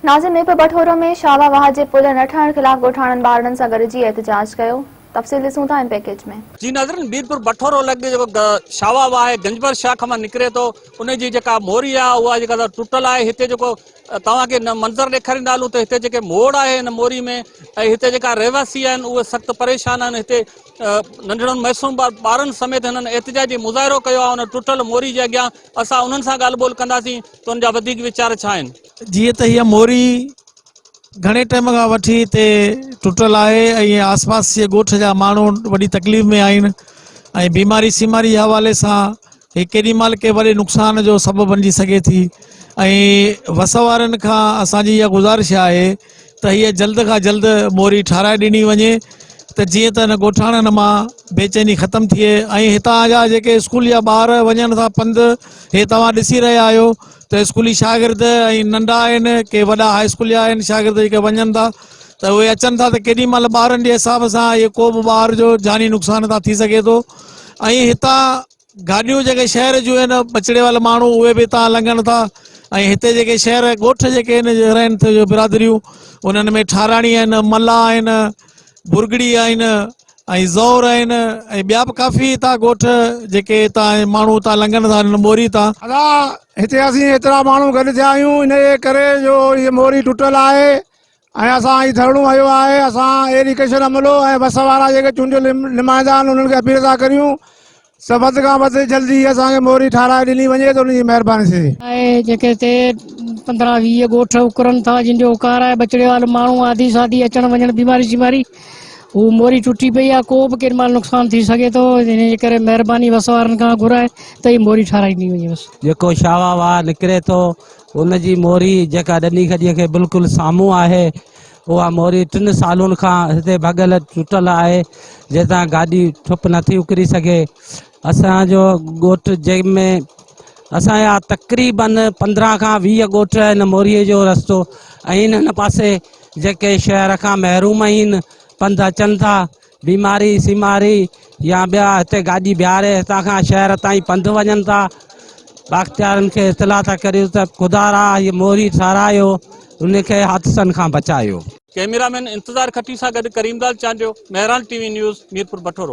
ناظم ميرپور بٺورو ۾ شاوا واهه جي پل نه ٺهڻ خلاف ڳوٺاڻن ٻارڙن سان گڏجي احتجاج ڪيو، تفصيل ڏسون ٿا ان پيڪيج ۾. جي ناظرين ميرپور بٺورو لڳ جيڪو شاوا واهه گنجبر شاخ مان نڪري ٿو ان جي جيڪا موري آهي اها جيڪا ٽٽل آهي هتي جيڪو توهان کي منظر ڏيکاريندا هلون ته هتي جيڪي موڙ آهي ان موري ۾ ۽ هتي جيڪا رهواسي آهن اهي سخت پريشان آهن هتي ننڍڙن معصوم ٻارن سميت هنن احتجاجي مظاهرو ڪيو آهي ان ٽٽل موري جي اڳيان اسان انهن سان ڳالهه ٻولهه ڪنداسين ته ان جا وڌيڪ ويچار ڇا آهن. جيئن ته هيء موري گهڻي ٽائيم کان وٺي هتي ٽٽل آهي ۽ آس پاس جي ڳوٺ جا ماڻهو وڏي تڪليف ۾ آهن ۽ بيماري سيماري جي حوالي سان هي ڪيڏي مهل ڪنهن وڏي نقصان جو سبب بنجي سگهي ٿي ۽ وس وارن کان اسان جي اها گذارش آهي ته هيء جلد کان جلد موري ٺاهرائي ڏني وڃي ته جيئن ته هن ڳوٺاڻن مان بيچيني ختم ٿئي ۽ هتان جا جيڪي اسڪول جا ٻار وڃن ٿا پنڌ هي توهان ڏسي رهيا آهيو ته اسڪولي شاگرد ۽ ننڍا آهن ڪي وڏا هاء اسڪول جا آهن شاگرد جيڪي وڃن ٿا ته اهي اچن ٿا ته ڪيڏي مهل ٻارن جي حساب سان اهي ڪو به ٻار جو جاني نقصان هتان ٿي سگهي ٿو ۽ هتان گاڏيون جيڪي شهر جون آهن ٻچڙي وارا ماڻهو اهي به هتان لنگهن ٿا ۽ هتي جيڪي شهر ڳوٺ جيڪي آهن رهن ٿا برادريون انهن ۾ ٺاراڻي آهن ملاح آهن برگڙي آهن ۽ زور آهن ۽ ٻيا به ڪافي هتان ڳوٺ جيڪي هتان ماڻهو هتان لنگهن ٿا هن موري تان. ادا هتي اسين ايترا ماڻهو گڏ ٿيا آهيون ان جي ڪري جو هي موري ٽٽل آهي ۽ اسان هي ڌرڻو هنيو آهي اسان ايريگيشن عملو ۽ وس وارا جيڪي چونڊيل نمائندا آهن انهن کي اپيل ٿا ڪريون ته وڌ کان وڌ جلدي اسان کي موري ٺاهرائي ڏني وڃي ته انهن جي مهرباني ٿيندي. آهي جيڪي هتي 15 20 ڳوٺ اڪرن ٿا جن جو اڪار آهي ٻچڙي وارا ماڻهو آڌي ساڌي اچڻ وڃڻ بيماري شيماري هو موري ٽٽي پئي آهي ڪو به ڪيڏي مهل نقصان ٿي سگهي ٿو ان جي ڪري مهرباني وس وارن کان گهرائي ته هي موري ٺاهرائي ڏني وڃي بس. جيڪو شاهه واهه نڪري ٿو ان جي موري جيڪا ڏني کڏيء کي بلڪل سامهون آهي، اها موري ٽن سالن کان هتي ڀڳل ٽٽل آهي، جنهن تان گاڏي ٺپ نٿي اڪري سگهي. اسان جو ڳوٺ جنهن ۾ اسان جا تقريبن 15 کان 20 ڳوٺ هن موريء جو رستو ۽ هن پاسي جيڪي شهر کان محروم آهن پنڌ اچن ٿا بيماري سيماري يا ٻيا هتي گاڏي بيهاري هتان کان شهر تائين پنڌ وڃن ٿا باختيارن کي اطلاع ٿا ڪريون ته خدا را هي موري ٺهرايو ان کي حادثن کان بچايو. ڪئميرا مين انتظار کٽي سان گڏ Karim Dad Chandio, Mehran T V news, Mirpur Bathoro.